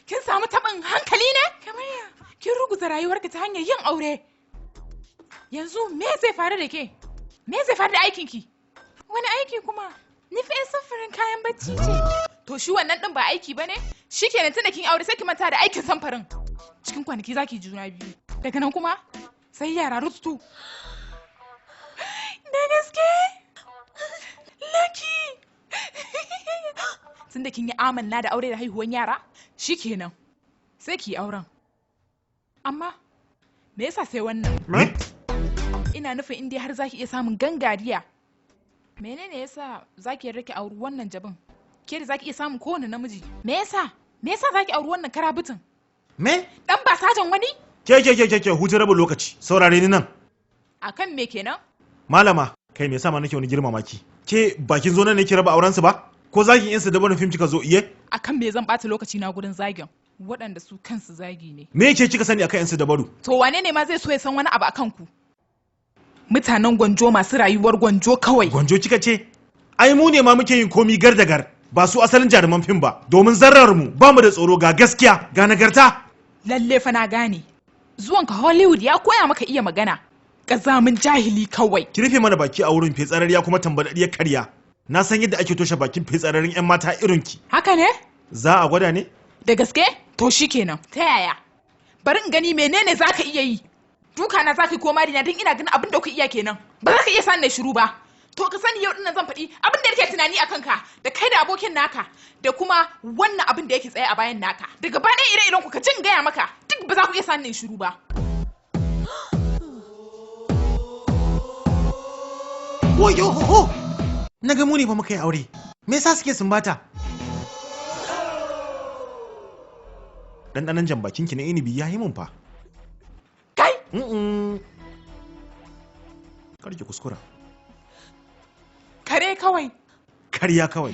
Kin samu taɓin hankali ne? Kamar ya, kin ruguza rayuwarki ta hanyar yin aure. Yanzu me zai faru da ke? Me zai faru da aikinki? Wani aiki kuma? Ni fa 'yan samfurin kayan bacci ce. To shi wannan din ba aiki ba ne? Shi kenan tunda kin aure sai ki manta da aikin samfurin. Cikin kwanaki za ki juna biyu. Daga nan kuma sai yara rututu. Da gaske? Lucky! Tunda kin yi amanna da aure da haihuwan yara, shi kenan sai ki yi auren. Amma me yasa sai wannan? Me? Ina nufin in dai har zaki iya samun gangariya. Menene yasa zaki yarda ki auri wannan jabin? Ke da zaki iya samun kowane namiji. Me yasa? Me yasa zaki auri wannan karabitin? Me? Dan ba sajan wani? Ke ke ke ke ke hutu rabin lokaci. Saurare ni nan. Akan me kenan? Malama, kai me yasa ma nake wani girmama ki? Ke bakin zo nan ne ki raba auren su ba? Ko zagin yan su da wani fim kika zo iye? Akan me zan bata lokaci na gurin zagin? Waɗanda su kansu zagi ne. Me yake kika sani akan yan su dabaru? To wane ne ma zai so ya san wani abu akan ku? Mutanen gwanjo masu rayuwar gwanjo kawai. Gwanjo kika ce? Ai mu ne ma muke yin komi gar da gar. Ba su asalin jaruman fim ba. Domin zarrar mu ba mu da tsoro ga gaskiya ga nagarta. Lalle fa na gane. Zuwanka Hollywood ya koya maka iya magana. Ƙazamin jahili kawai. Ki rufe mana baki a wurin fetsararriya kuma tambadaddiyar karya. Na san yadda ake toshe bakin fetsararrin 'yan mata irin ki. Haka ne? Za a gwada ne? Da gaske? To shikenan. Ta yaya? Bari in gani menene za ka iya yi. Duka na za ka yi koma dina don ina ganin abin da ku iya kenan. Ba za ka iya sani na shiru ba. To ka sani yau dinnan zan faɗi abin da nake tunani a kanka da kai da abokin naka da kuma wannan abin da yake tsaye a bayan naka. Da gaba ɗaya ire-iren ku ka jin gaya maka duk ba za ku iya sani na shiru ba. Wayo ho! Na ga mu ne fa muka yi aure. Me yasa suke sumbata? Ɗanɗanon jan bakin ki na inibi ya yi mun fa. Kai! Mm-mm. Kar ki kuskura. Kare kawai. Karya kawai.